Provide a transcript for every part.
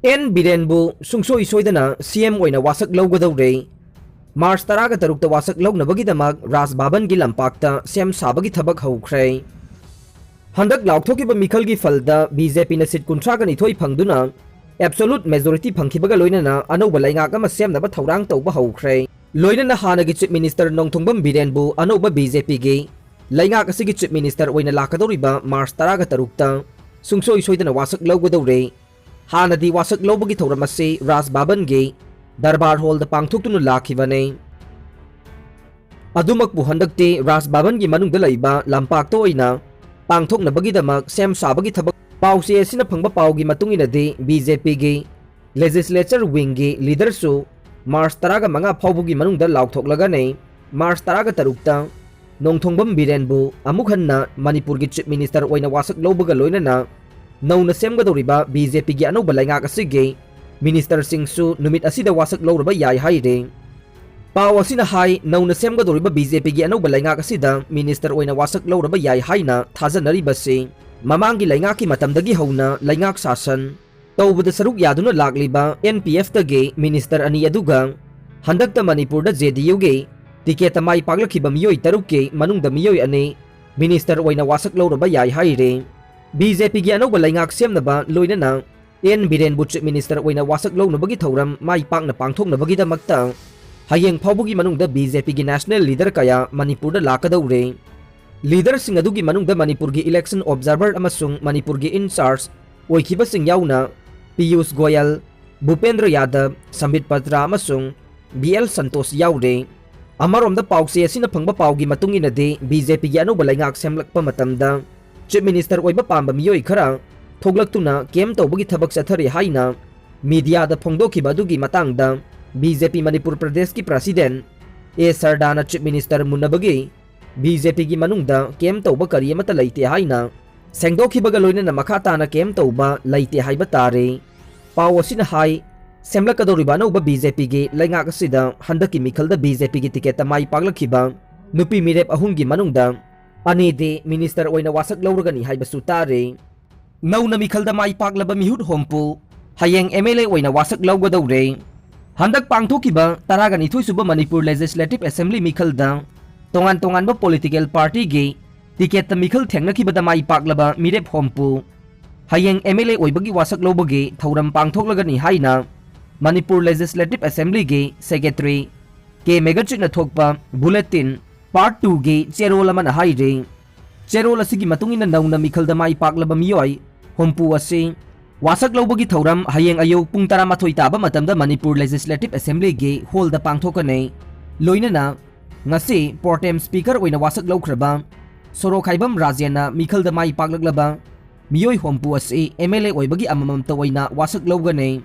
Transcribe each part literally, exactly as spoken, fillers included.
And ꯕꯤꯔꯦꯟꯕꯨ ꯁꯨꯡꯁꯣꯏ ꯁꯣꯏꯗꯅ ꯁꯤ ꯑꯦꯝ ꯑꯣꯏꯅ ꯋꯥꯁꯛ ꯂꯧꯒꯗꯧꯔꯦ꯫ ꯃꯥꯔꯆ ꯇꯔꯥꯒ ꯇꯔꯨꯛꯇ ꯋꯥꯁꯛ ꯂꯧꯅꯕꯒꯤꯗꯃꯛ ꯔꯥꯖ ꯚꯕꯟꯒꯤ ꯂꯝꯄꯥꯛꯇ ꯁꯦꯝ ꯁꯥꯕꯒꯤ ꯊꯕꯛ ꯍꯧꯈ꯭ꯔꯦ꯫ ꯍꯟꯗꯛ ꯂꯥꯎꯊꯣꯛꯈꯤꯕ ꯃꯤꯈꯜꯒꯤ ꯐꯜꯗ ꯕꯤ ꯖꯦ ꯄꯤꯅ ꯁꯤꯠ ꯀꯨꯟꯊ꯭ꯔꯥꯒ ꯅꯤꯊꯣꯏ ꯐꯪꯗꯨꯅ absolute majority ꯐꯪꯈꯤꯕꯒ ꯂꯣꯏꯅꯅ ꯑꯅꯧꯕ ꯂꯩꯉꯥꯛ ꯑꯃ ꯁꯦꯝꯅꯕ ꯊꯧꯔꯥꯡ ꯇꯧꯕ ꯍꯧꯈ꯭ꯔꯦ꯫ ꯂꯣꯏꯅꯅ ꯍꯥꯟꯅꯒꯤ ꯆꯤꯐ ꯃꯤꯅꯤꯁꯇꯔ ꯅꯣꯡꯊꯣꯡꯕꯝ ꯕꯤꯔꯦꯟꯕꯨ ꯑꯅꯧꯕ ꯕꯤ ꯖꯦ ꯄꯤꯒꯤ ꯂꯩꯉꯥꯛ ꯑꯁꯤꯒꯤ ꯆꯤꯐ ꯃꯤꯅꯤꯁꯇꯔ ꯑꯣꯏꯅ ꯂꯥꯛꯀꯗꯧꯔꯤꯕ ꯃꯥꯔꯆ ꯇꯔꯥꯒ ꯇꯔꯨꯛꯇ ꯁꯨꯡꯁꯣꯏ ꯁꯣꯏꯗꯅ ꯋꯥꯁꯛ ꯂꯧꯒꯗꯧꯔꯦ꯫ ꯍꯥꯟꯅꯗꯤ ꯋꯥꯁꯛ ꯂꯧꯕꯒꯤ ꯊꯧꯔꯝ ꯑꯁꯤ ꯔꯥꯖ ꯚꯕꯟꯒꯤ ꯗꯔꯕꯥꯔ ꯍꯣꯜꯗ ꯄꯥꯡꯊꯣꯛꯇꯨꯅ ꯂꯥꯛꯈꯤꯕꯅꯤ꯫ ꯑꯗꯨꯃꯛꯄꯨ ꯍꯟꯗꯛꯇꯤ ꯔꯥꯖ ꯚꯕꯟꯒꯤ ꯃꯅꯨꯡꯗ ꯂꯩꯕ ꯂꯝꯄꯥꯛꯇ ꯑꯣꯏꯅ ꯄꯥꯡꯊꯣꯛꯅꯕꯒꯤꯗꯃꯛ ꯁꯦꯝ ꯁꯥꯕꯒꯤ ꯊꯕꯛ꯫ ꯄꯥꯎꯆꯦ ꯑꯁꯤꯅ ꯐꯪꯕ ꯄꯥꯎꯒꯤ ꯃꯇꯨꯡ ꯏꯟꯅꯗꯤ ꯕꯤ ꯖꯦ ꯄꯤꯒꯤ legislature wingꯒꯤ leaderꯁꯨ ꯃꯥꯔꯆ ꯇꯔꯥꯒ ꯃꯉꯥ ꯐꯥꯎꯕꯒꯤ ꯃꯅꯨꯡꯗ ꯂꯥꯎꯊꯣꯛꯂꯒꯅꯤ꯫ ꯃꯥꯔꯆ ꯇꯔꯥꯒ ꯇꯔꯨꯛꯇ ꯅꯣꯡꯊꯣꯡꯕꯝ ꯕꯤꯔꯦꯟꯕꯨ ꯑꯃꯨꯛ ꯍꯟꯅ ꯃꯅꯤꯄꯨꯔꯒꯤ ꯆꯤꯐ ꯃꯤꯅꯤꯁꯇꯔ ꯑꯣꯏꯅ ꯋꯥꯁꯛ ꯂꯧꯕꯒ ꯂꯣꯏꯅꯅ ꯅꯧꯅ ꯁꯦꯝꯒꯗꯧꯔꯤꯕ ꯕꯤ ꯖꯦ ꯄꯤꯒꯤ ꯑꯅꯧꯕ ꯂꯩꯉꯥꯛ ꯑꯁꯤꯒꯤ ꯃꯤꯅꯤꯁꯇꯔꯁꯤꯡꯁꯨ ꯅꯨꯃꯤꯠ ꯑꯁꯤꯗ ꯋꯥꯁꯛ ꯂꯧꯔꯕ ꯌꯥꯏ ꯍꯥꯏꯔꯤ꯫ ꯄꯥꯎ ꯑꯁꯤꯅ ꯍꯥꯏ, ꯅꯧꯅ ꯁꯦꯝꯒꯗꯧꯔꯤꯕ ꯕꯤ ꯖꯦ ꯄꯤꯒꯤ ꯑꯅꯧꯕ ꯂꯩꯉꯥꯛ ꯑꯁꯤꯗ ꯃꯤꯅꯤꯁꯇꯔ ꯑꯣꯏꯅ ꯋꯥꯁꯛ ꯂꯧꯔꯕ ꯌꯥꯏ ꯍꯥꯏꯅ ꯊꯥꯖꯅꯔꯤꯕꯁꯤ ꯃꯃꯥꯡꯒꯤ ꯂꯩꯉꯥꯛꯀꯤ ꯃꯇꯝꯗꯒꯤ ꯍꯧꯅ ꯂꯩꯉꯥꯛ ꯁꯥꯁꯟ ꯇꯧꯕꯗ ꯁꯔꯨꯛ ꯌꯥꯗꯨꯅ ꯂꯥꯛꯂꯤꯕ ꯑꯦꯟ ꯄꯤ ꯑꯦꯐꯇꯒꯤ ꯃꯤꯅꯤꯁꯇꯔ ꯑꯅꯤ ꯑꯗꯨꯒ ꯍꯟꯗꯛꯇ ꯃꯅꯤꯄꯨꯔꯗ ꯖꯦ ꯗꯤ ꯌꯨꯒꯤ ꯇꯤꯀꯦꯠꯇ ꯃꯥꯏ ꯄꯥꯛꯂꯛꯈꯤꯕ ꯃꯤꯑꯣꯏ ꯇꯔꯨꯛꯀꯤ ꯃꯅꯨꯡꯗ ꯃꯤꯑꯣꯏ ꯑꯅꯤ ꯃꯤꯅꯤꯁꯇꯔ ꯑꯣꯏꯅ ꯋꯥꯁꯛ ꯂꯧꯔꯕ ꯌꯥꯏ ꯍꯥꯏꯔꯤ꯫ ꯕꯤ ꯖꯦ ꯄꯤꯒꯤ ꯑꯅꯧꯕ ꯂꯩꯉꯥꯛ ꯁꯦꯝꯅꯕ ꯂꯣꯏꯅꯅ ꯑꯦꯟ ꯕꯤꯔꯦꯟꯕꯨ ꯆꯤꯐ ꯃꯤꯅꯤꯁꯇꯔ ꯑꯣꯏꯅ ꯋꯥꯁꯛ ꯂꯧꯅꯕꯒꯤ ꯊꯧꯔꯝ ꯃꯥꯏ ꯄꯥꯛꯅ ꯄꯥꯡꯊꯣꯛꯅꯕꯒꯤꯗꯃꯛꯇ ꯍꯌꯦꯡ ꯐꯥꯎꯕꯒꯤ ꯃꯅꯨꯡꯗ ꯕꯤ ꯖꯦ ꯄꯤꯒꯤ ꯅꯦꯁꯅꯦꯜ ꯂꯤꯗꯔ ꯀꯌꯥ ꯃꯅꯤꯄꯨꯔꯗ ꯂꯥꯛꯀꯗꯧꯔꯦ꯫ ꯂꯤꯗꯔꯁꯤꯡ ꯑꯗꯨꯒꯤ ꯃꯅꯨꯡꯗ ꯃꯅꯤꯄꯨꯔꯒꯤ election observer ꯑꯃꯁꯨꯡ ꯃꯅꯤꯄꯨꯔꯒꯤ in charge ꯑꯣꯏꯈꯤꯕꯁꯤꯡ ꯌꯥꯎꯅ ꯄꯤꯌꯨꯁ ꯒꯣꯌꯜ, ꯚꯨꯄꯦꯟꯗ꯭ꯔ ꯌꯥꯗꯕ, ꯁꯝꯕꯤꯠ ꯄꯇ꯭ꯔꯥ ꯑꯃꯁꯨꯡ ꯕꯤ ꯑꯦꯜ ꯁꯟꯇꯣꯁ ꯌꯥꯎꯔꯦ꯫ ꯑꯃꯔꯣꯝꯗ ꯄꯥꯎꯆꯦ ꯑꯁꯤꯅ ꯐꯪꯕ ꯄꯥꯎꯒꯤ ꯃꯇꯨꯡ ꯏꯟꯅꯗꯤ ꯕꯤ ꯖꯦ ꯄꯤꯒꯤ ꯑꯅꯧꯕ ꯂꯩꯉꯥꯛ ꯁꯦꯝꯂꯛꯄ ꯃꯇꯝꯗ ꯆꯤꯐ ꯃꯤꯅꯤꯁꯇꯔ ꯑꯣꯏꯕ ꯄꯥꯝꯕ ꯃꯤꯑꯣꯏ ꯈꯔ ꯊꯣꯛꯂꯛꯇꯨꯅ ꯀꯦꯝ ꯇꯧꯕꯒꯤ ꯊꯕꯛ ꯆꯠꯊꯔꯤ ꯍꯥꯏꯅ ꯃꯤꯗꯤꯌꯥꯗ ꯐꯣꯡꯗꯣꯛꯈꯤꯕ ꯑꯗꯨꯒꯤ ꯃꯇꯥꯡꯗ ꯕꯤ ꯖꯦ ꯄꯤ ꯃꯅꯤꯄꯨꯔ ꯄ꯭ꯔꯗꯦꯁꯀꯤ ꯄ꯭ꯔꯁꯤꯗꯦꯟ ꯑꯦ ꯁꯔꯗꯥꯅ ꯆꯤꯐ ꯃꯤꯅꯤꯁꯇꯔ ꯃꯨꯟꯅꯕꯒꯤ ꯕꯤ ꯖꯦ ꯄꯤꯒꯤ ꯃꯅꯨꯡꯗ ꯀꯦꯝ ꯇꯧꯕ ꯀꯔꯤ ꯑꯃꯠꯇ ꯂꯩꯇꯦ ꯍꯥꯏꯅ ꯁꯦꯡꯗꯣꯛꯈꯤꯕꯒ ꯂꯣꯏꯅꯅ ꯃꯈꯥ ꯇꯥꯅ ꯀꯦꯝ ꯇꯧꯕ ꯂꯩꯇꯦ ꯍꯥꯏꯕ ꯇꯥꯔꯦ꯫ ꯄꯥꯎ ꯑꯁꯤꯅ ꯍꯥꯏ, ꯁꯦꯝꯂꯛꯀꯗꯧꯔꯤꯕ ꯑꯅꯧꯕ ꯕꯤ ꯖꯦ ꯄꯤꯒꯤ ꯂꯩꯉꯥꯛ ꯑꯁꯤꯗ ꯍꯟꯗꯛꯀꯤ ꯃꯤꯈꯜꯗ ꯕꯤ ꯖꯦ ꯄꯤꯒꯤ ꯇꯤꯀꯦꯠꯇ ꯃꯥꯏ ꯄꯥꯛꯂꯛꯈꯤꯕ ꯅꯨꯄꯤ ꯃꯤꯔꯦꯞ ꯑꯍꯨꯝꯒꯤ ꯃꯅꯨꯡꯗ ꯑꯅꯤꯗꯤ ꯃꯤꯅꯤꯁꯇꯔ ꯑꯣꯏꯅ ꯋꯥꯁꯛ ꯂꯧꯔꯒꯅꯤ ꯍꯥꯏꯕꯁꯨ ꯇꯥꯔꯦ꯫ ꯅꯧꯅ ꯃꯤꯈꯜꯗ ꯃꯥꯏ ꯄꯥꯛꯂꯕ ꯃꯤꯍꯨꯠ ꯍꯣꯝꯄꯨ ꯍꯌꯦꯡ ꯑꯦꯝ ꯑꯦꯜ ꯑꯦ ꯑꯣꯏꯅ ꯋꯥꯁꯛ ꯂꯧꯒꯗꯧꯔꯦ꯫ ꯍꯟꯗꯛ ꯄꯥꯡꯊꯣꯛꯈꯤꯕ ꯇꯔꯥꯒ ꯅꯤꯊꯣꯏ ꯁꯨꯕ ꯃꯅꯤꯄꯨꯔ ꯂꯦꯖꯤꯁꯂꯦꯇꯤꯚ ꯑꯦꯁꯦꯝꯕ꯭ꯂꯤ ꯃꯤꯈꯜꯗ ꯇꯣꯉꯥꯟ ꯇꯣꯉꯥꯟꯕ ꯄꯣꯂꯤꯇꯤꯀꯦꯜ ꯄꯥꯔꯇꯤꯒꯤ ꯇꯤꯀꯦꯠꯇ ꯃꯤꯈꯜ ꯊꯦꯡꯅꯈꯤꯕꯗ ꯃꯥꯏ ꯄꯥꯛꯂꯕ ꯃꯤꯔꯦꯞ ꯍꯣꯝꯄꯨ ꯍꯌꯦꯡ ꯑꯦꯝ ꯑꯦꯜ ꯑꯦ ꯑꯣꯏꯕꯒꯤ ꯋꯥꯁꯛ ꯂꯧꯕꯒꯤ ꯊꯧꯔꯝ ꯄꯥꯡꯊꯣꯛꯂꯒꯅꯤ ꯍꯥꯏꯅ ꯃꯅꯤꯄꯨꯔ ꯂꯦꯖꯤꯁꯂꯦꯇꯤꯚ ꯑꯦꯁꯦꯝꯕ꯭ꯂꯤꯒꯤ ꯁꯦꯀ꯭ꯔꯦꯇꯔꯤ ꯀꯦ ꯃꯦꯒꯆꯤꯠꯅ ꯊꯣꯛꯄ ꯕꯨꯂꯦꯇꯤꯟ ꯄꯥꯔꯠ ꯇꯨꯒꯤ ꯆꯦꯔꯣꯜ ꯑꯃꯅ ꯍꯥꯏꯔꯤ꯫ ꯆꯦꯔꯣꯜ ꯑꯁꯤꯒꯤ ꯃꯇꯨꯡ ꯏꯟꯅ ꯅꯧꯅ ꯃꯤꯈꯜꯗ ꯃꯥꯏ ꯄꯥꯛꯂꯕ ꯃꯤꯑꯣꯏ ꯍꯨꯝꯐꯨ ꯑꯁꯤ ꯋꯥꯁꯛ ꯂꯧꯕꯒꯤ ꯊꯧꯔꯝ ꯍꯌꯦꯡ ꯑꯌꯨꯛ ꯄꯨꯡ ꯇꯔꯥꯃꯥꯊꯣꯏ ꯇꯥꯕ ꯃꯇꯝꯗ ꯃꯅꯤꯄꯨꯔ ꯂꯦꯖꯤꯁꯂꯦꯇꯤꯚ ꯑꯦꯁꯦꯝꯕ꯭ꯂꯤꯒꯤ ꯍꯣꯜꯗ ꯄꯥꯡꯊꯣꯛꯀꯅꯤ꯫ ꯂꯣꯏꯅꯅ ꯉꯁꯤ ꯄ꯭ꯔꯣꯇꯦꯝ ꯁ꯭ꯄꯤꯀꯔ ꯑꯣꯏꯅ ꯋꯥꯁꯛ ꯂꯧꯈ꯭ꯔꯕ ꯁꯣꯔꯣꯈꯥꯏꯕꯝ ꯔꯥꯖꯦꯟꯅ ꯃꯤꯈꯜꯗ ꯃꯥꯏ ꯄꯥꯛꯂꯛꯂꯕ ꯃꯤꯑꯣꯏ ꯍꯨꯝꯐꯨ ꯑꯁꯤ ꯑꯦꯝ ꯑꯦꯜ ꯑꯦ ꯑꯣꯏꯕꯒꯤ ꯑꯃꯃꯝꯇ ꯑꯣꯏꯅ ꯋꯥꯁꯛ ꯂꯧꯒꯅꯤ꯫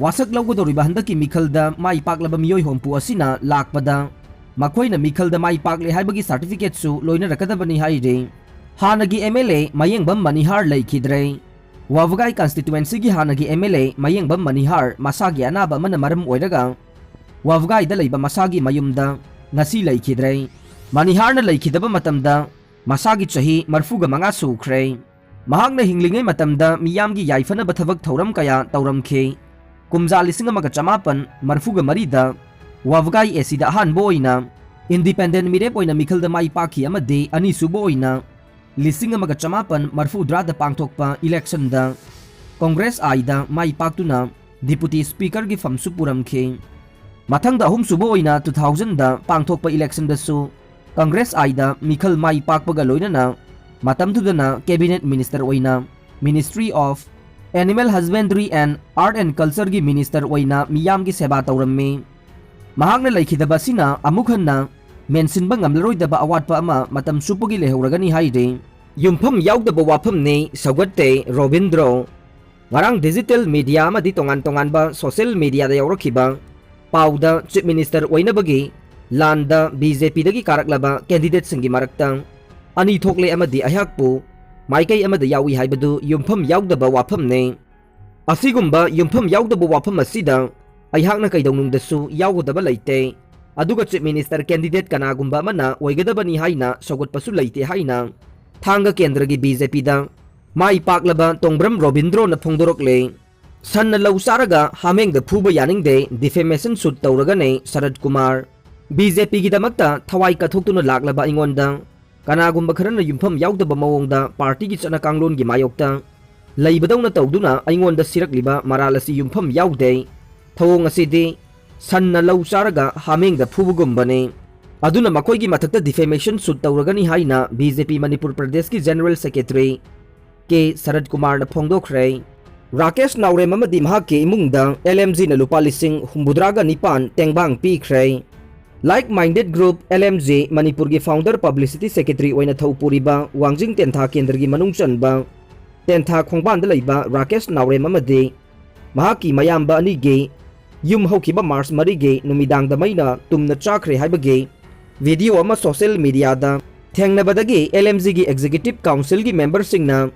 ꯋꯥꯁꯛ ꯂꯧꯒꯗꯧꯔꯤꯕ ꯍꯟꯗꯛꯀꯤ ꯃꯤꯈꯜꯗ ꯃꯥꯏ ꯄꯥꯛꯂꯕ ꯃꯤꯑꯣꯏ ꯍꯨꯝꯐꯨ ꯑꯁꯤꯅ ꯂꯥꯛꯄꯗ ꯃꯈꯣꯏꯅ ꯃꯤꯈꯜꯗ ꯃꯥꯏ ꯄꯥꯛꯂꯦ ꯍꯥꯏꯕꯒꯤ ꯁꯥꯔꯇꯤꯐꯤꯀꯦꯠꯁꯨ ꯂꯣꯏꯅꯔꯛꯀꯗꯕꯅꯤ ꯍꯥꯏꯔꯤ꯫ ꯍꯥꯟꯅꯒꯤ ꯑꯦꯝ ꯑꯦꯜ ꯑꯦ ꯃꯌꯦꯡꯕꯝ ꯃꯅꯤꯍꯥꯔ ꯂꯩꯈꯤꯗ꯭ꯔꯦ꯫ ꯋꯥꯕꯒꯥꯏ ꯀꯟꯁꯇꯤꯇ꯭ꯋꯦꯟꯁꯤꯒꯤ ꯍꯥꯟꯅꯒꯤ ꯑꯦꯝ ꯑꯦꯜ ꯑꯦ ꯃꯌꯦꯡꯕꯝ ꯃꯅꯤꯍꯥꯔ ꯃꯁꯥꯒꯤ ꯑꯅꯥꯕ ꯑꯃꯅ ꯃꯔꯝ ꯑꯣꯏꯔꯒ ꯋꯥꯕꯒꯥꯏꯗ ꯂꯩꯕ ꯃꯁꯥꯒꯤ ꯃꯌꯨꯝꯗ ꯉꯁꯤ ꯂꯩꯈꯤꯗ꯭ꯔꯦ꯫ ꯃꯅꯤꯍꯥꯔꯅ ꯂꯩꯈꯤꯗꯕ ꯃꯇꯝꯗ ꯃꯁꯥꯒꯤ ꯆꯍꯤ ꯃꯔꯐꯨꯒ ꯃꯉꯥ ꯁꯨꯈ꯭ꯔꯦ꯫ ꯃꯍꯥꯛꯅ ꯍꯤꯡꯂꯤꯉꯩ ꯃꯇꯝꯗ ꯃꯤꯌꯥꯝꯒꯤ ꯌꯥꯏꯐꯅꯕ ꯊꯕꯛ ꯊꯧꯔꯝ ꯀꯌꯥ ꯇꯧꯔꯝꯈꯤ꯫ ꯀꯨꯝꯖꯥ ꯂꯤꯁꯤꯡ ꯑꯃꯒ ꯆꯃꯥꯄꯟ ꯃꯔꯐꯨꯒ ꯃꯔꯤꯗ ꯋꯥꯕꯒꯥꯏ ꯑꯦ ꯁꯤꯗ ꯑꯍꯥꯟꯕ ꯑꯣꯏꯅ ꯏꯟꯗꯤꯄꯦꯟꯗꯦꯟ ꯃꯤꯔꯦꯞ ꯑꯣꯏꯅ ꯃꯤꯈꯜꯗ ꯃꯥꯏ ꯄꯥꯛꯈꯤ ꯑꯃꯗꯤ ꯑꯅꯤꯁꯨꯕ ꯑꯣꯏꯅ ꯂꯤꯁꯤꯡ ꯑꯃꯒ ꯆꯃꯥꯄꯟ ꯃꯔꯐꯨ ꯇꯔꯥꯗ ꯄꯥꯡꯊꯣꯛꯄ ꯏꯂꯦꯛꯁꯟꯗ ꯀꯣꯡꯒ꯭ꯔꯦꯁ ꯑꯥꯏꯗ ꯃꯥꯏ ꯄꯥꯛꯇꯨꯅ ꯗꯤꯄꯨꯇꯤ ꯁ꯭ꯄꯤꯀꯔꯒꯤ ꯐꯝꯁꯨ ꯄꯨꯔꯝꯈꯤ꯫ ꯃꯊꯪꯗ ꯑꯍꯨꯝꯁꯨꯕ ꯑꯣꯏꯅ ꯇꯨ ꯊꯥꯎꯖꯟꯗ ꯄꯥꯡꯊꯣꯛꯄ ꯏꯂꯦꯛꯁꯟꯗꯁꯨ ꯀꯪꯒ꯭ꯔꯦꯁ ꯑꯥꯏꯗ ꯃꯤꯈꯜ ꯃꯥꯏ ꯄꯥꯛꯄꯒ ꯂꯣꯏꯅꯅ ꯃꯇꯝꯗꯨꯗꯅ ꯀꯦꯕꯤꯅꯦꯠ ꯃꯤꯅꯤꯁꯇꯔ ꯑꯣꯏꯅ Ministry of Animal Husbandry and Art and Cultureꯒꯤ ꯃꯤꯅꯤꯁꯇꯔ ꯑꯣꯏꯅ ꯃꯤꯌꯥꯝꯒꯤ ꯁꯦꯕꯥ ꯇꯧꯔꯝꯃꯤ꯫ ꯃꯍꯥꯛꯅ ꯂꯩꯈꯤꯗꯕ ꯑꯁꯤꯅ ꯑꯃꯨꯛ ꯍꯟꯅ ꯃꯦꯟꯁꯤꯟꯕ ꯉꯝꯂꯔꯣꯏꯗꯕ ꯑꯋꯥꯠꯄ ꯑꯃ ꯃꯇꯝ ꯆꯨꯞꯄꯒꯤ ꯂꯩꯍꯧꯔꯒꯅꯤ ꯍꯥꯏꯔꯤ꯫ ꯌꯨꯝꯐꯝ ꯌꯥꯎꯗꯕ ꯋꯥꯐꯝꯅꯤ, ꯁꯧꯒꯠꯇꯦ ꯔꯣꯕꯤꯟꯗ꯭ꯔꯣ꯫ ꯉꯔꯥꯡ ꯗꯤꯖꯤꯇꯦꯜ ꯃꯤꯗꯤꯌꯥ ꯑꯃꯗꯤ ꯇꯣꯉꯥꯟ ꯇꯣꯉꯥꯟꯕ ꯁꯣꯁꯤꯌꯦꯜ ꯃꯤꯗꯤꯌꯥꯗ ꯌꯥꯎꯔꯛꯈꯤꯕ ꯄꯥꯎꯗ ꯆꯤꯐ ꯃꯤꯅꯤꯁꯇꯔ ꯑꯣꯏꯅꯕꯒꯤ ꯂꯥꯟꯗ ꯕꯤ ꯖꯦ ꯄꯤꯗꯒꯤ ꯀꯥꯔꯛꯂꯕ ꯀꯦꯟꯗꯤꯗꯦꯠꯁꯤꯡꯒꯤ ꯃꯔꯛꯇ ꯑꯅꯤ ꯊꯣꯛꯂꯦ ꯑꯃꯗꯤ ꯑꯩꯍꯥꯛꯄꯨ ꯃꯥꯏꯀꯩ ꯑꯃꯗ ꯌꯥꯎꯏ ꯍꯥꯏꯕꯗꯨ ꯌꯨꯝꯐꯝ ꯌꯥꯎꯗꯕ ꯋꯥꯐꯝꯅꯤ꯫ ꯑꯁꯤꯒꯨꯝꯕ ꯌꯨꯝꯐꯝ ꯌꯥꯎꯗꯕ ꯋꯥꯐꯝ ꯑꯁꯤꯗ ꯑꯩꯍꯥꯛꯅ ꯀꯩꯗꯧꯅꯨꯡꯗꯁꯨ ꯌꯥꯎꯒꯗꯕ ꯂꯩꯇꯦ꯫ ꯑꯗꯨꯒ ꯆꯤꯐ ꯃꯤꯅꯤꯁꯇꯔ ꯀꯦꯟꯗꯤꯗꯦꯠ ꯀꯅꯥꯒꯨꯝꯕ ꯑꯃꯅ ꯑꯣꯏꯒꯗꯕꯅꯤ ꯍꯥꯏꯅ ꯁꯧꯒꯠꯄꯁꯨ ꯂꯩꯇꯦ ꯍꯥꯏꯅ ꯊꯥꯡꯒ ꯀꯦꯟꯗ꯭ꯔꯒꯤ ꯕꯤ ꯖꯦ ꯄꯤꯗ ꯃꯥꯏ ꯄꯥꯛꯂꯕ ꯇꯣꯡꯕ꯭ꯔꯝ ꯔꯣꯕꯤꯟꯗ꯭ꯔꯣꯅ ꯐꯣꯡꯗꯣꯔꯛꯂꯦ꯫ ꯁꯟꯅ ꯂꯧ ꯆꯥꯔꯒ ꯍꯥꯃꯦꯡꯗ ꯐꯨꯕ ꯌꯥꯅꯤꯡꯗꯦ, defamation suit ꯇꯧꯔꯒꯅꯦ ꯁꯔꯠ ꯀꯨꯃꯥꯔ꯫ ꯕꯤ ꯖꯦ ꯄꯤꯒꯤꯗꯃꯛꯇ ꯊꯋꯥꯏ ꯀꯠꯊꯣꯛꯇꯨꯅ ꯂꯥꯛꯂꯕ ꯑꯩꯉꯣꯟꯗ ꯀꯅꯥꯒꯨꯝꯕ ꯈꯔꯅ ꯌꯨꯝꯐꯝ ꯌꯥꯎꯗꯕ ꯃꯑꯣꯡꯗ ꯄꯥꯔꯇꯤꯒꯤ ꯆꯠꯅ ꯀꯥꯡꯂꯣꯟꯒꯤ ꯃꯥꯌꯣꯛꯇ ꯂꯩꯕꯗꯧꯅ ꯇꯧꯗꯨꯅ ꯑꯩꯉꯣꯟꯗ ꯁꯤꯔꯛꯂꯤꯕ ꯃꯔꯥꯜ ꯑꯁꯤ ꯌꯨꯝꯐꯝ ꯌꯥꯎꯗꯦ꯫ ꯊꯧꯑꯣꯡ ꯑꯁꯤꯗꯤ ꯁꯟꯅ ꯂꯧ ꯆꯥꯔꯒ ꯍꯥꯃꯦꯡꯗ ꯐꯨꯕꯒꯨꯝꯕꯅꯤ꯫ ꯑꯗꯨꯅ ꯃꯈꯣꯏꯒꯤ ꯃꯊꯛꯇ defamation suit ꯇꯧꯔꯒꯅꯤ ꯍꯥꯏꯅ ꯕꯤ ꯖꯦ ꯄꯤ ꯃꯅꯤꯄꯨꯔ ꯄ꯭ꯔꯗꯦꯁꯀꯤ ꯖꯦꯅꯔꯦꯜ ꯁꯦꯀ꯭ꯔꯦꯇꯔꯤ ꯀꯦ ꯁꯔꯠ ꯀꯨꯃꯥꯔꯅ ꯐꯣꯡꯗꯣꯛꯈ꯭ꯔꯦ꯫ ꯔꯥꯀꯦꯁ ꯅꯥꯎꯔꯦꯝ ꯑꯃꯗꯤ ꯃꯍꯥꯛꯀꯤ ꯏꯃꯨꯡꯗ ꯑꯦꯜ ꯑꯦꯝ ꯖꯤꯅ ꯂꯨꯄꯥ ꯂꯤꯁꯤꯡ ꯍꯨꯝꯐꯨꯇꯔꯥꯒ ꯅꯤꯄꯥꯟ ꯇꯦꯡꯕꯥꯡ ꯄꯤꯈ꯭ꯔꯦ꯫ Like Minded Group, L M G, ꯃꯅꯤꯄꯨꯔꯒꯤ founder publicity secretary ꯑꯣꯏꯅ ꯊꯧ ꯄꯨꯔꯤꯕ ꯋꯥꯡꯖꯤꯡ ꯇꯦꯟꯊꯥ ꯀꯦꯟꯗ꯭ꯔꯒꯤ ꯃꯅꯨꯡ ꯆꯟꯕ ꯇꯦꯟꯊꯥ ꯈꯣꯡꯕꯥꯟꯗ ꯂꯩꯕ ꯔꯥꯀꯦꯁ ꯅꯥꯎꯔꯦꯝ ꯑꯃꯗꯤ ꯃꯍꯥꯛꯀꯤ ꯃꯌꯥꯝꯕ ꯑꯅꯤꯒꯤ ꯌꯨꯝ ꯍꯧꯈꯤꯕ ꯃꯥꯔꯆ ꯃꯔꯤꯒꯤ ꯅꯨꯃꯤꯗꯥꯡꯗ ꯃꯩꯅ ꯇꯨꯝꯅ ꯆꯥꯈ꯭ꯔꯦ ꯍꯥꯏꯕꯒꯤ video ꯑꯃ social mediaꯗ ꯊꯦꯡꯅꯕꯗꯒꯤ ꯑꯦꯜ ꯑꯦꯝ ꯖꯤꯒꯤ executive councilꯒꯤ memberꯁꯤꯡꯅ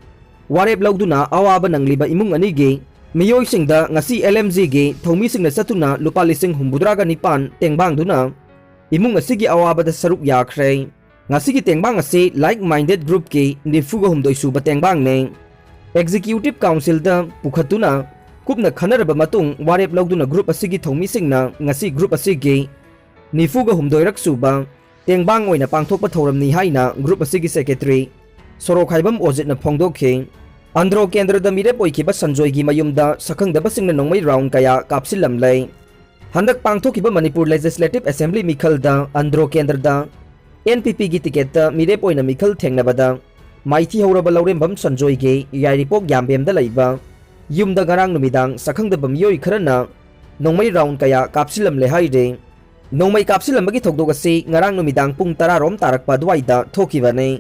ꯋꯥꯔꯦꯞ ꯂꯧꯗꯨꯅ ꯑꯋꯥꯕ ꯅꯪꯂꯤꯕ ꯏꯃꯨꯡ ꯑꯅꯤꯒꯤ ꯃꯤꯑꯣꯏꯁꯤꯡꯗ ꯉꯁꯤ ꯑꯦꯜ ꯑꯦꯝ ꯖꯤꯒꯤ ꯊꯧꯃꯤꯁꯤꯡꯅ ꯆꯠꯇꯨꯅ ꯂꯨꯄꯥ ꯂꯤꯁꯤꯡ ꯍꯨꯝꯐꯨꯇꯔꯥꯒ ꯅꯤꯄꯥꯟ ꯇꯦꯡꯕꯥꯡꯗꯨꯅ ꯏꯃꯨꯡ ꯑꯁꯤꯒꯤ ꯑꯋꯥꯕꯗ ꯁꯔꯨꯛ ꯌꯥꯈ꯭ꯔꯦ꯫ ꯉꯁꯤꯒꯤ ꯇꯦꯡꯕꯥꯡ ꯑꯁꯤ Like Minded Groupꯀꯤ ꯅꯤꯐꯨꯒ ꯍꯨꯝꯗꯣꯏ ꯁꯨꯕ ꯇꯦꯡꯕꯥꯡꯅꯤ꯫ Executive Councilꯗ ꯄꯨꯈꯠꯇꯨꯅ ꯀꯨꯞꯅ ꯈꯟꯅꯔꯕ ꯃꯇꯨꯡ ꯋꯥꯔꯦꯞ ꯂꯧꯗꯨꯅ group ꯑꯁꯤꯒꯤ ꯊꯧꯃꯤꯁꯤꯡꯅ ꯉꯁꯤ group ꯑꯁꯤꯒꯤ ꯅꯤꯐꯨꯒ ꯍꯨꯝꯗꯣꯏꯔꯛ ꯁꯨꯕ ꯇꯦꯡꯕꯥꯡ ꯑꯣꯏꯅ ꯄꯥꯡꯊꯣꯛꯄ ꯊꯧꯔꯝꯅꯤ ꯍꯥꯏꯅ group ꯑꯁꯤꯒꯤ secretary ꯁꯣꯔꯣꯛꯈꯥꯏꯕꯝ ꯑꯣꯖꯤꯠꯅ ꯐꯣꯡꯗꯣꯛꯈꯤ꯫ ꯑꯟꯗ꯭ꯔꯣ ꯀꯦꯟꯗ꯭ꯔꯗ ꯃꯤꯔꯦꯞ ꯑꯣꯏꯈꯤꯕ ꯁꯟꯖꯣꯏꯒꯤ ꯃꯌꯨꯝꯗ ꯁꯛꯈꯪꯗꯕꯁꯤꯡꯅ ꯅꯣꯡꯃꯩ round ꯀꯌꯥ ꯀꯥꯞꯁꯤꯜꯂꯝꯂꯦ꯫ ꯍꯟꯗꯛ ꯄꯥꯡꯊꯣꯛꯈꯤꯕ ꯃꯅꯤꯄꯨꯔ Legislative Assembly ꯃꯤꯈꯜꯗ ꯑꯟꯗ꯭ꯔꯣ ꯀꯦꯟꯗ꯭ꯔꯗ ꯑꯦꯟ ꯄꯤ ꯄꯤꯒꯤ ticketꯇ ꯃꯤꯔꯦꯞ ꯑꯣꯏꯅ ꯃꯤꯈꯜ ꯊꯦꯡꯅꯕꯗ ꯃꯥꯏꯊꯤꯍꯧꯔꯕ ꯂꯧꯔꯦꯝꯕꯝ ꯁꯟꯖꯣꯏꯒꯤ ꯌꯥꯏꯔꯤꯄꯣꯛ ꯌꯥꯝꯕꯦꯝꯗ ꯂꯩꯕ ꯌꯨꯝꯗ ꯉꯔꯥꯡ ꯅꯨꯃꯤꯗꯥꯡ ꯁꯛꯈꯪꯗꯕ ꯃꯤꯑꯣꯏ ꯈꯔꯅ ꯅꯣꯡꯃꯩ round ꯀꯌꯥ ꯀꯥꯞꯁꯤꯜꯂꯝꯂꯦ ꯍꯥꯏꯔꯤ꯫ ꯅꯣꯡꯃꯩ ꯀꯥꯞꯁꯤꯜꯂꯝꯕꯒꯤ ꯊꯧꯗꯣꯛ ꯑꯁꯤ ꯉꯔꯥꯡ ꯅꯨꯃꯤꯗꯥꯡ ꯄꯨꯡ ꯇꯔꯥ ꯔꯣꯝ ꯇꯥꯔꯛꯄ ꯑꯗꯨꯋꯥꯏꯗ ꯊꯣꯛꯈꯤꯕꯅꯤ꯫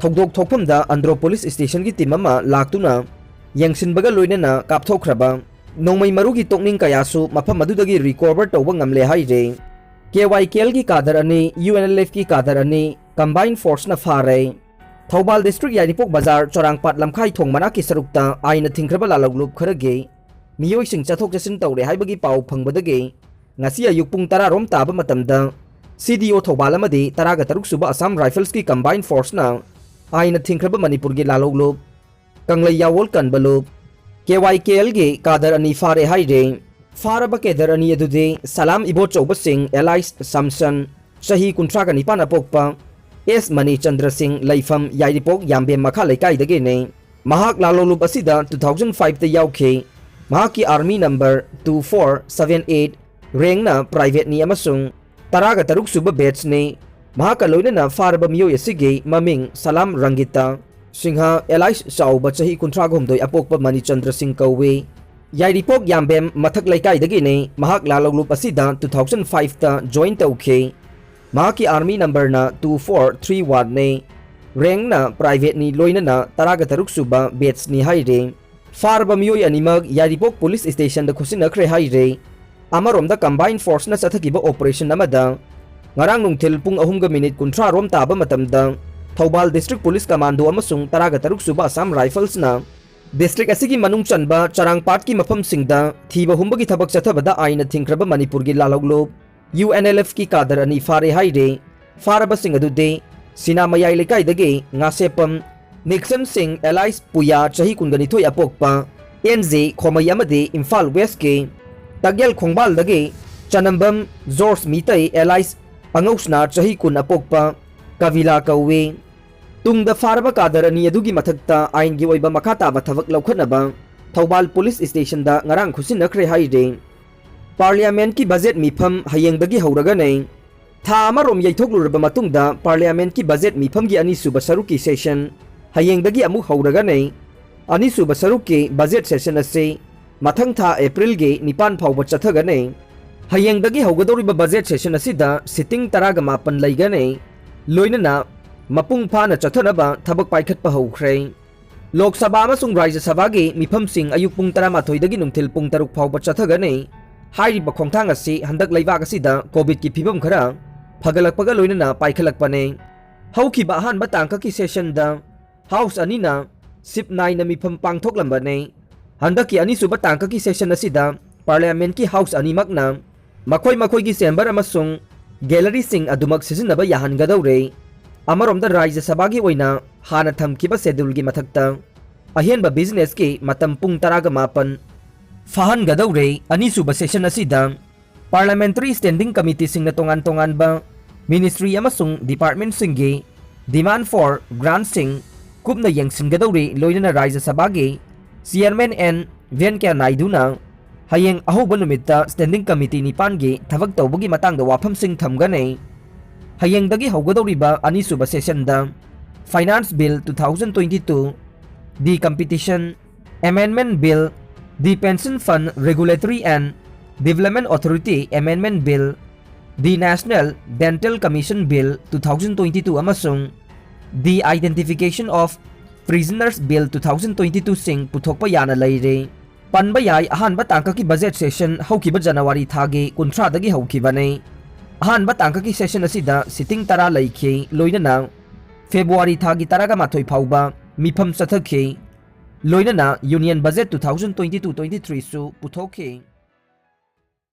ꯊꯧꯗꯣꯛ ꯊꯣꯛꯐꯝꯗ ꯑꯟꯗ꯭ꯔꯣ police stationꯒꯤ team ꯑꯃ ꯂꯥꯛꯇꯨꯅ ꯌꯦꯡꯁꯤꯟꯕꯒ ꯂꯣꯏꯅꯅ ꯀꯥꯞꯊꯣꯛꯈ꯭ꯔꯕ ꯅꯣꯡꯃꯩ ꯃꯔꯨꯒꯤ ꯇꯣꯛꯅꯤꯡ ꯀꯌꯥꯁꯨ ꯃꯐꯝ ꯑꯗꯨꯗꯒꯤ recover ꯇꯧꯕ ꯉꯝꯂꯦ ꯍꯥꯏꯔꯤ꯫ ꯀꯦ ꯋꯥꯏ ꯀꯦ ꯑꯦꯜꯒꯤ cadre ꯑꯅꯤ, ꯌꯨ ꯑꯦꯟ ꯑꯦꯜ ꯑꯦꯐꯀꯤ cadre ꯑꯅꯤ combined forceꯅ ꯐꯥꯔꯦ꯫ ꯊꯧꯕꯥꯜ district ꯌꯥꯏꯔꯤꯄꯣꯛ ꯕꯖꯥꯔ ꯆꯣꯔꯥꯡꯄꯥꯠ ꯂꯝꯈꯥꯏ ꯊꯣꯡ ꯃꯅꯥꯛꯀꯤ ꯁꯔꯨꯛꯇ ꯑꯥꯏꯟꯅ ꯊꯤꯡꯈ꯭ꯔꯕ ꯂꯥꯜꯍꯧꯂꯨꯞ ꯈꯔꯒꯤ ꯃꯤꯑꯣꯏꯁꯤꯡ ꯆꯠꯊꯣꯛ ꯆꯠꯁꯤꯟ ꯇꯧꯔꯦ ꯍꯥꯏꯕꯒꯤ ꯄꯥꯎ ꯐꯪꯕꯗꯒꯤ ꯉꯁꯤ ꯑꯌꯨꯛ ꯄꯨꯡ ꯇꯔꯥ ꯔꯣꯝ ꯇꯥꯕ ꯃꯇꯝꯗ ꯁꯤ ꯗꯤ ꯑꯣ ꯊꯧꯕꯥꯜ ꯑꯃꯗꯤ ꯇꯔꯥꯒ ꯇꯔꯨꯛ ꯁꯨꯕ Assam Riflesꯀꯤ combined forceꯅ ꯑꯥꯏꯟꯅ ꯊꯤꯡꯈ꯭ꯔꯕ ꯃꯅꯤꯄꯨꯔꯒꯤ ꯂꯥꯜꯍꯧꯂꯨꯞ, ꯀꯪꯂꯩ ꯌꯥꯋꯣꯜ ꯀꯟꯕ ꯂꯨꯞ, ꯀꯦ ꯋꯥꯏ ꯀꯦ ꯑꯦꯜꯒꯤ ꯀꯥꯗꯔ ꯑꯅꯤ ꯐꯥꯔꯦ ꯍꯥꯏꯔꯦ꯫ ꯐꯥꯔꯕ ꯀꯦꯗꯔ ꯑꯅꯤ ꯑꯗꯨꯗꯤ ꯁꯂꯥꯝ ꯏꯕꯣꯆꯧꯕꯁꯤꯡ alias ꯁꯝꯁꯟ, ꯆꯍꯤ ꯀꯨꯟꯊ꯭ꯔꯥꯒ ꯅꯤꯄꯥꯟ ꯑꯄꯣꯛꯄ, ꯑꯦꯁ ꯃꯅꯤꯆꯟꯗ꯭ꯔ ꯁꯤꯡ, ꯂꯩꯐꯝ ꯌꯥꯏꯔꯤꯄꯣꯛ ꯌꯥꯝꯕꯦꯝ ꯃꯈꯥ ꯂꯩꯀꯥꯏꯗꯒꯤꯅꯤ꯫ ꯃꯍꯥꯛ ꯂꯥꯜꯍꯧꯂꯨꯞ ꯑꯁꯤꯗ two thousand five ꯇ ꯌꯥꯎꯈꯤ꯫ ꯃꯍꯥꯛꯀꯤ army number two four seven eight, rankꯅ privateꯅꯤ ꯑꯃꯁꯨꯡ ꯇꯔꯥꯒ ꯇꯔꯨꯛ ꯁꯨꯕ batchꯅꯤ꯫ ꯃꯍꯥꯛꯀ ꯂꯣꯏꯅꯅ ꯐꯥꯔꯕ ꯃꯤꯑꯣꯏ ꯑꯁꯤꯒꯤ ꯃꯃꯤꯡ ꯁꯂꯥꯝ ꯔꯪꯒꯤꯇꯥ ꯁꯤꯡꯍ alias ꯆꯥꯎꯕ, ꯆꯍꯤ ꯀꯨꯟꯊ꯭ꯔꯥꯒ ꯍꯨꯝꯗꯣꯏ ꯑꯄꯣꯛꯄ ꯃꯅꯤꯆꯟꯗ꯭ꯔ ꯁꯤꯡ ꯀꯧꯏ꯫ ꯌꯥꯏꯔꯤꯄꯣꯛ ꯌꯥꯝꯕꯦꯝ ꯃꯊꯛ ꯂꯩꯀꯥꯏꯗꯒꯤꯅꯤ꯫ ꯃꯍꯥꯛ ꯂꯥꯜꯍꯧꯂꯨꯞ ꯑꯁꯤꯗ two thousand five ꯇ join ꯇꯧꯈꯤ꯫ ꯃꯍꯥꯛꯀꯤ army numberꯅ two four three oneꯅꯤ꯫ Rankꯅ privateꯅꯤ, ꯂꯣꯏꯅꯅ ꯇꯔꯥꯒ ꯇꯔꯨꯛ ꯁꯨꯕ batchꯅꯤ ꯍꯥꯏꯔꯤ꯫ ꯐꯥꯔꯕ ꯃꯤꯑꯣꯏ ꯑꯅꯤꯃꯛ ꯌꯥꯏꯔꯤꯄꯣꯛ police stationꯗ ꯈꯨꯠꯁꯤꯟꯅꯈ꯭ꯔꯦ ꯍꯥꯏꯔꯤ꯫ ꯑꯃꯔꯣꯝꯗ combined forceꯅ ꯆꯠꯊꯈꯤꯕ operation ꯑꯃꯗ ꯉꯔꯥꯡ ꯅꯨꯡꯊꯤꯜ ꯄꯨꯡ ꯑꯍꯨꯝꯒ minute ꯀꯨꯟꯊ꯭ꯔꯥ ꯔꯣꯝ ꯇꯥꯕ ꯃꯇꯝꯗ ꯊꯧꯕꯥꯜ district police commando ꯑꯃꯁꯨꯡ ꯇꯔꯥꯒ ꯇꯔꯨꯛ ꯁꯨꯕ Assam Riflesꯅ district ꯑꯁꯤꯒꯤ ꯃꯅꯨꯡ ꯆꯟꯕ ꯆꯔꯥꯡꯄꯥꯠꯀꯤ ꯃꯐꯝꯁꯤꯡꯗ ꯊꯤꯕ ꯍꯨꯝꯕꯒꯤ ꯊꯕꯛ ꯆꯠꯊꯕꯗ ꯑꯥꯏꯟꯅ ꯊꯤꯡꯈ꯭ꯔꯕ ꯃꯅꯤꯄꯨꯔꯒꯤ ꯂꯥꯜꯍꯧꯂꯨꯞ UNLFꯀꯤ ꯀꯥꯗꯔ ꯑꯅꯤ ꯐꯥꯔꯦ ꯍꯥꯏꯔꯦ꯫ ꯐꯥꯔꯕꯁꯤꯡ ꯑꯗꯨꯗꯤ ꯁꯤꯅꯥ ꯃꯌꯥꯏ ꯂꯩꯀꯥꯏꯗꯒꯤ ꯉꯥꯁꯦꯞꯄꯝ ꯅꯤꯛꯁꯟ ꯁꯤꯡ alias ꯄꯨꯌꯥ, ꯆꯍꯤ ꯀꯨꯟꯒ ꯅꯤꯊꯣꯏ ꯑꯄꯣꯛꯄ, ꯑꯦꯟ ꯖꯦ ꯈꯣꯃꯩ ꯑꯃꯗꯤ ꯏꯝꯐꯥꯜ Westꯀꯤ ꯇꯒꯦꯜ ꯈꯣꯡꯕꯥꯜꯗꯒꯤ ꯆꯅꯝꯕꯝ ꯖꯣꯔꯖ ꯃꯤꯇꯩ alias ꯑꯉꯧꯁꯅꯥ, ꯆꯍꯤ ꯀꯨꯟ ꯑꯄꯣꯛꯄ ꯀꯕꯤꯂꯥ ꯀꯧꯏ꯫ ꯇꯨꯡꯗ ꯐꯥꯔꯕ ꯀꯥꯗꯔ ꯑꯅꯤ ꯑꯗꯨꯒꯤ ꯃꯊꯛꯇ ꯑꯥꯏꯟꯒꯤ ꯑꯣꯏꯕ ꯃꯈꯥ ꯇꯥꯕ ꯊꯕꯛ ꯂꯧꯈꯠꯅꯕ ꯊꯧꯕꯥꯜ police stationꯗ ꯉꯔꯥꯡ ꯈꯨꯠꯁꯤꯟꯅꯈ꯭ꯔꯦ ꯍꯥꯏꯔꯤ꯫ Parliamentꯀꯤ budget ꯃꯤꯐꯝ ꯍꯌꯦꯡꯗꯒꯤ ꯍꯧꯔꯒꯅꯤ꯫ ꯊꯥ ꯑꯃꯔꯣꯝ ꯌꯩꯊꯣꯛꯂꯨꯔꯕ ꯃꯇꯨꯡꯗ Parliamentꯀꯤ budget ꯃꯤꯐꯝꯒꯤ ꯑꯅꯤꯁꯨꯕ ꯁꯔꯨꯛꯀꯤ session ꯍꯌꯦꯡꯗꯒꯤ ꯑꯃꯨꯛ ꯍꯧꯔꯒꯅꯤ꯫ ꯑꯅꯤꯁꯨꯕ ꯁꯔꯨꯛꯀꯤ budget session ꯑꯁꯤ ꯃꯊꯪ ꯊꯥ Aprilꯒꯤ ꯅꯤꯄꯥꯟ ꯐꯥꯎꯕ ꯆꯠꯊꯒꯅꯤ꯫ ꯍꯌꯦꯡꯗꯒꯤ ꯍꯧꯒꯗꯧꯔꯤꯕ budget session ꯑꯁꯤꯗ sitting ꯇꯔꯥꯒ ꯃꯥꯄꯟ ꯂꯩꯒꯅꯤ꯫ ꯂꯣꯏꯅꯅ ꯃꯄꯨꯡ ꯐꯥꯅ ꯆꯠꯊꯅꯕ ꯊꯕꯛ ꯄꯥꯏꯈꯠꯄ ꯍꯧꯈ꯭ꯔꯦ꯫ ꯂꯣꯛ ꯁꯚꯥ ꯑꯃꯁꯨꯡ ꯔꯥꯖ꯭ꯌ ꯁꯚꯥꯒꯤ ꯃꯤꯐꯝꯁꯤꯡ ꯑꯌꯨꯛ ꯄꯨꯡ ꯇꯔꯥꯃꯥꯊꯣꯏꯗꯒꯤ ꯅꯨꯡꯊꯤꯜ ꯄꯨꯡ ꯇꯔꯨꯛ ꯐꯥꯎꯕ ꯆꯠꯊꯒꯅꯤ꯫ ꯍꯥꯏꯔꯤꯕ ꯈꯣꯡꯊꯥꯡ ꯑꯁꯤ ꯍꯟꯗꯛ ꯂꯩꯕꯥꯛ ꯑꯁꯤꯗ COVIDꯀꯤ ꯐꯤꯕꯝ ꯈꯔ ꯐꯒꯠꯂꯛꯄꯒ ꯂꯣꯏꯅꯅ ꯄꯥꯏꯈꯠꯂꯛꯄꯅꯤ꯫ ꯍꯧꯈꯤꯕ ꯑꯍꯥꯟꯕ ꯇꯥꯡꯀꯛꯀꯤ sessionꯗ House ꯑꯅꯤꯅ ꯁꯤꯞ ꯅꯥꯏꯅ ꯃꯤꯐꯝ ꯄꯥꯡꯊꯣꯛꯂꯝꯕꯅꯤ꯫ ꯍꯟꯗꯛꯀꯤ ꯑꯅꯤꯁꯨꯕ ꯇꯥꯡꯀꯛꯀꯤ session ꯑꯁꯤꯗ Parliamentꯀꯤ House ꯑꯅꯤꯃꯛꯅ ꯃꯈꯣꯏ ꯃꯈꯣꯏꯒꯤ chamber ꯑꯃꯁꯨꯡ galleryꯁꯤꯡ ꯑꯗꯨꯃꯛ ꯁꯤꯖꯤꯟꯅꯕ ꯌꯥꯍꯟꯒꯗꯧꯔꯦ꯫ ꯑꯃꯔꯣꯝꯗ ꯔꯥꯖ꯭ꯌ ꯁꯚꯥꯒꯤ ꯑꯣꯏꯅ ꯍꯥꯟꯅ ꯊꯝꯈꯤꯕ scheduleꯒꯤ ꯃꯊꯛꯇ ꯑꯍꯦꯟꯕ businessꯀꯤ ꯃꯇꯝ ꯄꯨꯡ ꯇꯔꯥꯒ ꯃꯥꯄꯟ ꯐꯥꯍꯟꯒꯗꯧꯔꯦ꯫ ꯑꯅꯤꯁꯨꯕ session ꯑꯁꯤꯗ Parliamentary Standing Committeeꯁꯤꯡꯅ ꯇꯣꯉꯥꯟ ꯇꯣꯉꯥꯟꯕ ministry ꯑꯃꯁꯨꯡ departmentꯁꯤꯡꯒꯤ demand for grantꯁꯤꯡ ꯀꯨꯞꯅ ꯌꯦꯡꯁꯤꯟꯒꯗꯧꯔꯤ꯫ ꯂꯣꯏꯅꯅ ꯔꯥꯖ꯭ꯌ ꯁꯚꯥꯒꯤ Chairman ꯑꯦꯟ ꯚꯦꯡꯀꯌꯥ ꯅꯥꯏꯗꯨꯅ ꯍꯌꯦꯡ ꯑꯍꯧꯕ ꯅꯨꯃꯤꯠꯇ Standing Committee ꯅꯤꯄꯥꯟꯒꯤ ꯊꯕꯛ ꯇꯧꯕꯒꯤ ꯃꯇꯥꯡꯗ ꯋꯥꯐꯝꯁꯤꯡ ꯊꯝꯒꯅꯤ꯫ ꯍꯌꯦꯡꯗꯒꯤ ꯍꯧꯒꯗꯧꯔꯤꯕ ꯑꯅꯤꯁꯨꯕ sessionꯗ Finance Bill two thousand twenty-two, the Competition Amendment Bill, the Pension Fund Regulatory and Development Authority Amendment Bill, the National Dental Commission Bill two thousand twenty-two ꯑꯃꯁꯨꯡ the Identification of Prisoners Bill two thousand twenty-two ꯁꯤꯡ ꯄꯨꯊꯣꯛꯄ ꯌꯥꯅ ꯂꯩꯔꯦ꯫ ꯄꯟꯕ ꯌꯥꯏ, ꯑꯍꯥꯟꯕ ꯇꯥꯡꯀꯛꯀꯤ budget session ꯍꯧꯈꯤꯕ ꯖꯅꯋꯥꯔꯤ ꯊꯥꯒꯤ ꯀꯨꯟꯊ꯭ꯔꯥꯗꯒꯤ ꯍꯧꯈꯤꯕꯅꯤ꯫ ꯑꯍꯥꯟꯕ ꯇꯥꯡꯀꯛꯀꯤ session ꯑꯁꯤꯗ sitting ꯇꯔꯥ ꯂꯩꯈꯤ, ꯂꯣꯏꯅꯅ ꯐꯦꯕ꯭ꯔꯨꯋꯥꯔꯤ ꯊꯥꯒꯤ ꯇꯔꯥꯒ ꯃꯥꯊꯣꯏ ꯐꯥꯎꯕ ꯃꯤꯐꯝ ꯆꯠꯊꯈꯤ꯫ ꯂꯣꯏꯅꯅ Union Budget two thousand twenty-two twenty-threeꯁꯨ ꯄꯨꯊꯣꯛꯈꯤ꯫